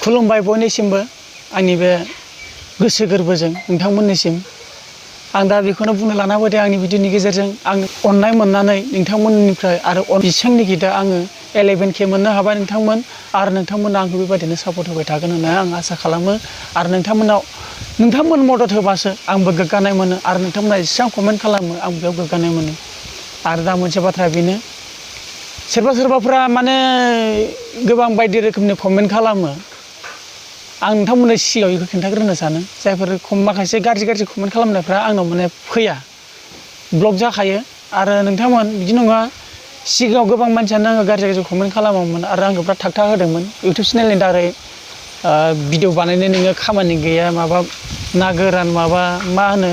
खुलुमबाय बयनिसिमबो आंनि बे गोसो गोरबोजों नोंथांमोननिसिम आं दा बेखौनो बुंनो लाना फैदों आंनि भिडिअनि गेजेरजों आं अननाय मोननानै नोंथांमोननिफ्राय आरो बिसांनि दा आङो 11K मोननो हाबाय नोंथांमोन आरो नोंथांमोना आंखौ बेबायदिनो सापर्ट होबाय थागोन होनना आं आसा खालामो आरो नोंथांमोन मदद होबासो आंबो गोग्गानाय मोनो आरो नोंथांमोना जेसेबां कमेन्ट खालामो आं बेयाव गोग्गानाय मोनो आरो दा मोनसे बाथ्रा बेनो सोरबाफोरा माने गोबां बायदि रोखोमनि कमेन्ट खालामो आं नोंथांमोननो सिगाङाव बेखौ खिन्थाग्रोनो सानो जायफोर माखासे गाज्रि कमेन्ट खालामनायफ्रा आंनाव माने फैया ब्लक जाखायो आरो नोंथांमोन बिदि नङा सिगाङाव गोबां मानसियानो आङो गाज्रि कमेन्ट खालामोमोन आरो आंखौ बिराद थागथा होदोंमोन इउटिउब चेनेलनि दारै भिडिअ बानायनो नोङो खामानि गैया माबा ना गोरान माबा मा होनो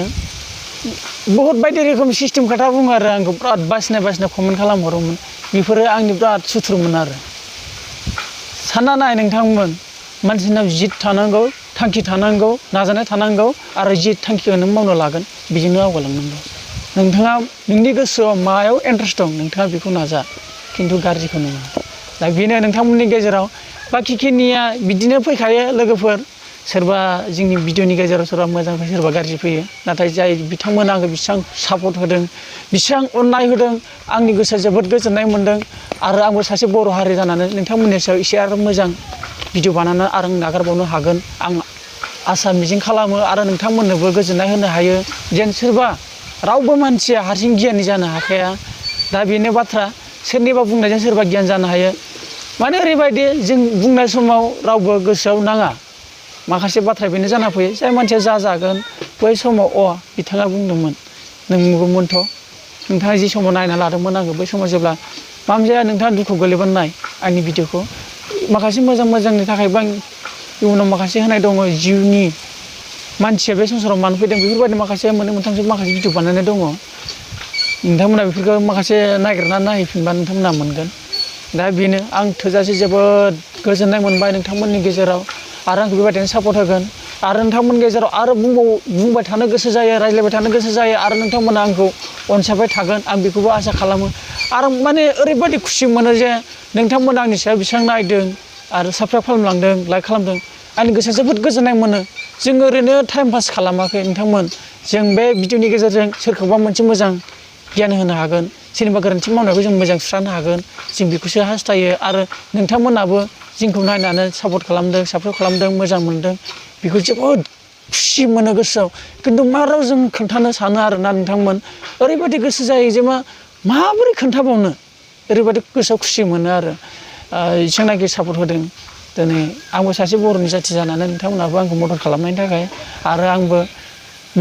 बहुत बायदि रोखोम सिस्टेम खोथा बुङो आरो आंखौ बिराद बासिना कमेन्ट खालामहरोमोन बेफोरो आंनि बिराद सुथुरमोन आरो सानना नाय नोंथांमोन मानसिनाव जिद थानांगौ थांखि थानांगौ नाजानाय थानांगौ आरो जि थांखिखौ नों मावनो लागोन बेजोंनो आवगायलांनांगौ नोंथाङा नोंनि गोसोआव मायाव इन्ट्रेस्ट दं नोंथाङा बेखौ नाजा खिन्थु गाज्रिखौ नङा दा बेनो नोंथांमोननि गेजेराव बाखिखिनिया बिदिनो फैखायो लोगोफोर सोरबा जोंनि भिडिअनि गेजेराव सोरबा मोजां फैयो सोरबा गाज्रि फैयो नाथाय जाय बिथांमोना आंखौ बेसेबां सापर्ट होदों बेसेबां अननाय होदों आंनि गोसोआ जोबोद गोजोननाय मोनदों आरो आंबो सासे बर' हारि जानानै नोंथांमोननि सायाव एसे आरो मोजां भिडिअ बानायनानै आरो नागारबावनो हागोन आं आसा मिजिं खालामो आरो नोंथांमोननोबो गोजोननाय होनो हायो जेन सोरबा रावबो मानसिया हारसिं गियानि जानो हाखाया दा बेनो बाथ्रा सोरनिबा बुंनायजों सोरबा गियान जानो हायो माने ओरैबायदि जों बुंनाय समाव रावबो गोसोआव नाङा माखासे बाथ्रा बेनो जाना फैयो जाय मानसिया जागोन बै समाव बिथाङा बुंदोंमोन नंगौमोनथ' नोंथाङा जि समाव नायना लादोंमोन आङो बै समाव जेब्ला माबा मोनसे नोंथाङा दुखु गोलैबोन नाय आंनि भिडिअखौ माखासे मोजांनि थाखायबो आं इयुनाव माखासे होनाय दङ जिउनि मानसिया बे संसाराव मानो फैदों बेफोरबायदि माखासे मोनथामसो माखासे भिडिअ बानायनाय दङ नोंथांमोना बेफोरखौ माखासे नागिरनानै नायफिनबा नोंथांमोना मोनगोन दा बेनो आं थोजासे जोबोद गोजोननाय मोनबाय नोंथांमोननि गेजेराव आरो आंखौ बेबायदिनो सापर्ट होगोन आरो नोंथांमोननि गेजेराव आरो बुंबाय थानो गोसो जायो रायज्लायबाय थानो गोसो जायो आरो नोंथांमोना आंखौ अनसायबाय थागोन आं बेखौबो आसा खालामो आरो माने ओरैबायदि खुसि मोनो जे नोंथांमोना आंनि सायाव बेसेबां नायदों आरो साबस्क्राइब खालामलांदों लाइक खालामदों आंनि गोसोआ जोबोद गोजोननाय मोनो जों ओरैनो टाइम पास खालामाखै नोंथांमोन जों बे भिडिअनि गेजेरजों सोरखौबा मोनसे मोजां गियान होनो हागोन सोरनिबा गोरोन्थि मावनायखौ जों मोजां सुस्रांनो हागोन जों बेखौसो हास्थायो आरो नोंथांमोनाबो जोंखौ नायनानै सापर्ट खालामदों साबस्क्राइब खालामदों मोजां मोनदों बेखौ जोबोद खुसि मोनो गोसोआव खिन्थु मा रावजों खोन्थानो सानो आरोना नोंथांमोन ओरैबायदि गोसो जायो जे माबोरै खोन्थाबावनो ओरैबायदि गोसोआव खुसि मोनो आरो जेसेबांनाखि सापर्ट होदों दिनै आंबो सासे बर'नि जाथि जानानै नोंथांमोनाबो आंखौ मदद खालामनायनि थाखाय आरो आंबो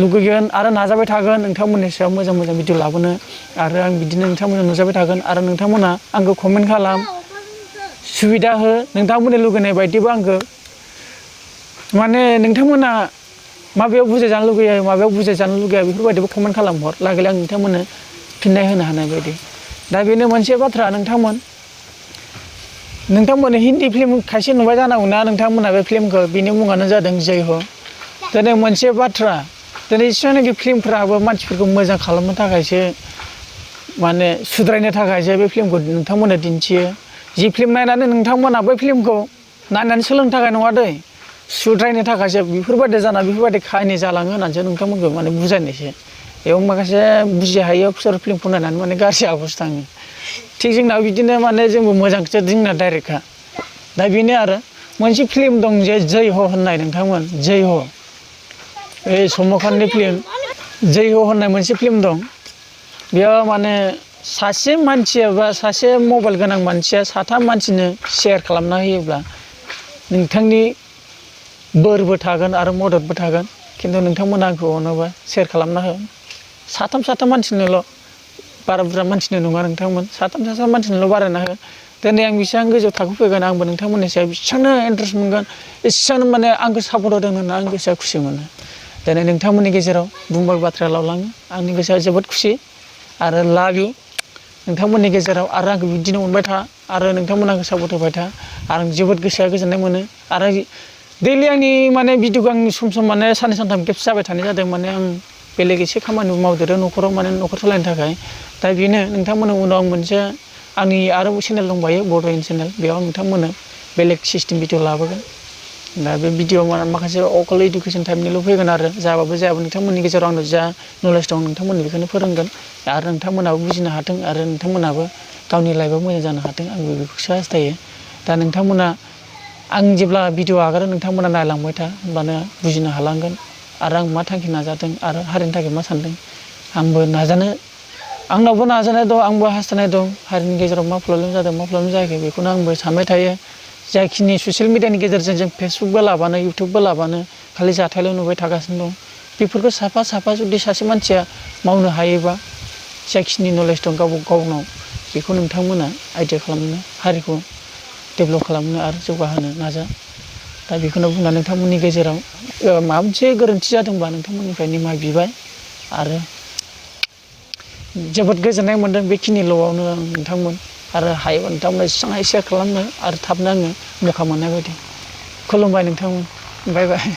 लुगैगोन आरो नाजाबाय थागोन नोंथांमोननि सायाव मोजां भिडिअ लाबोनो आरो आं बिदिनो नोंथांमोननो नुजाबाय थागोन आरो नोंथांमोना आंखौ कमेन्ट खालाम सुबिदा हो नोंथांमोननि लुगैनाय बायदिबो आंखौ माने नोंथांमोना माबायाव बुजायजानो लुगैयो माबायाव बुजायजानो लुगैया बेफोरबायदिबो कमेन्ट खालामहर लागै आं नोंथांमोननो फिननाय होनो हानाय बायदि दा बेनो मोनसे बाथ्रा नोंथांमोन हिन्दी फिल्म खायसे नुबाय जानांगौना नोंथांमोना बे फिल्मखौ बिनि मुङानो जादों जय हो दिनै मोनसे बाथ्रा दिनै जेसेबांनाखि फिल्मफ्राबो मानसिफोरखौ मोजां खालामनो थाखायसो माने सुद्रायनो थाखायसो बे फिल्मखौ नोंथांमोननो दिन्थियो जि फिल्म नायनानै नोंथांमोना बै फिल्मखौ नायनानै सोलोंनो थाखाय नङा दै सुद्रायनो थाखायसो बेफोरबायदि जाना बेफोरबायदि खाहिनि जालाङो होननानैसो नोंथांमोनखौ माने बुजायनायसो बेयाव माखासे बुजि हायै फिसोर फिल्मखौ नायनानै माने गाज्रि आखुसो थाङो थिग जोंनाव बिदिनो माने जोंबो मोजांसो जोंना डाइरेक्टखा दा बेनो आरो मोनसे फिल्म दं जे जय हो होननाय नोंथांमोन जय हो बे सलमाननि फिल्म जय हो होननाय मोनसे फिल्म दं बेयाव माने सासे मानसिया बा सासे मबाइल गोनां मानसिया साथाम मानसिनो शेयार खालामना होयोब्ला नोंथांनि बोरबो थागोन आरो मददबो थागोन खिन्थु नोंथांमोना आंखौ अनोबा शेयार खालामना हो साथाम मानसिनोल' बारा बुरजा मानसिनो नङा नोंथांमोन साथाम मानसिनोल' बारायना हो दिनै आं बेसेबां गोजौ थाखो फैगोन आंबो नोंथांमोननि सायाव बेसेबांनो इन्ट्रेस्ट मोनगोन एसेबांनो माने आंखौ सापर्ट होदों होनना आं गोसोआ खुसि मोनो दिनै नोंथांमोननि गेजेराव बुंबाय बाथ्राया लावलाङो आंनि गोसोआ जोबोद खुसि आरो लाभ इउ नोंथांमोननि गेजेराव आरो आंखौ बिदिनो अनबाय था आरो नोंथांमोना आंखौ सापर्ट होबाय था आरो आं जोबोद गोसोआ गोजोननाय मोनो आरो दैलि आंनि माने भिडिअखौ आं सम माने साननै सानथाम खेबसे जाबाय थानाय जादों माने आं बेलेग एसे खामानि मावदेरो न'खराव माने न'खर सालायनो थाखाय दा बेनो नोंथांमोननो उनाव आं मोनसे आंनि आरो चेनेल दंबायो बर'इन चेनेल बेयाव नोंथांमोननो बेलेग सिस्टेम भिडिअ लाबोगोन दा बे भिडिअ माखासे अकल इडुकेसन टाइपनिल' फैगोन आरो जाबाबो जायाबो नोंथांमोननि गेजेराव आंनाव जा नलेज दं नोंथांमोननो बेखौनो फोरोंगोन आरो नोंथांमोनाबो बुजिनो हाथों आरो नोंथांमोनाबो गावनि लाइफआव मोजां जानो हाथों आंबो बेखौसो हास्थायो। दा नोंथांमोना आं जेब्ला भिडिअ आगारो नोंथांमोना नायलांबाय था होमबानो बुजिनो हालांगोन आरो आं मा थांखि नाजादों आरो हारिनि थाखाय मा सानदों आंबो नाजानो आंनावबो नाजानाय दं आंबो हास्थायनाय दं हारिनि गेजेराव मा प्रब्लेम जादों मा प्रब्लेम जायाखै बेखौनो आंबो सानबाय थायो। जाखिनि ससियेल मिडियानि गेजेरजों जों फेसबुकबो लाबानो इउटुबबो लाबानो खालि जाथायल' नुबाय थागासिनो दं बेफोरखौ साफा साफा जुदि सासे मानसिया मावनो हायोबा जाखिनि नलेज दं गावनाव बेखौ नोंथांमोना आइडिया खालामनो हारिखौ डेभेलप खालामनो आरो जौगाहोनो नाजा। दा बेखौनो बुंना नोंथांमोननि गेजेराव माबा मोनसे गोरोन्थि जादोंबा नोंथांमोननिफ्राय निमाहा बिबाय आरो जोबोद गोजोननाय मोनदों बेखिनिल'आवनो आं नोंथांमोन आरो हायोबा नोंथांमोना जेसेबां हायो शेयार खालामनो आरो थाबनो आङो मौका मोननाय बायदि खुलुमबाय नोंथांमोन बाय बाय।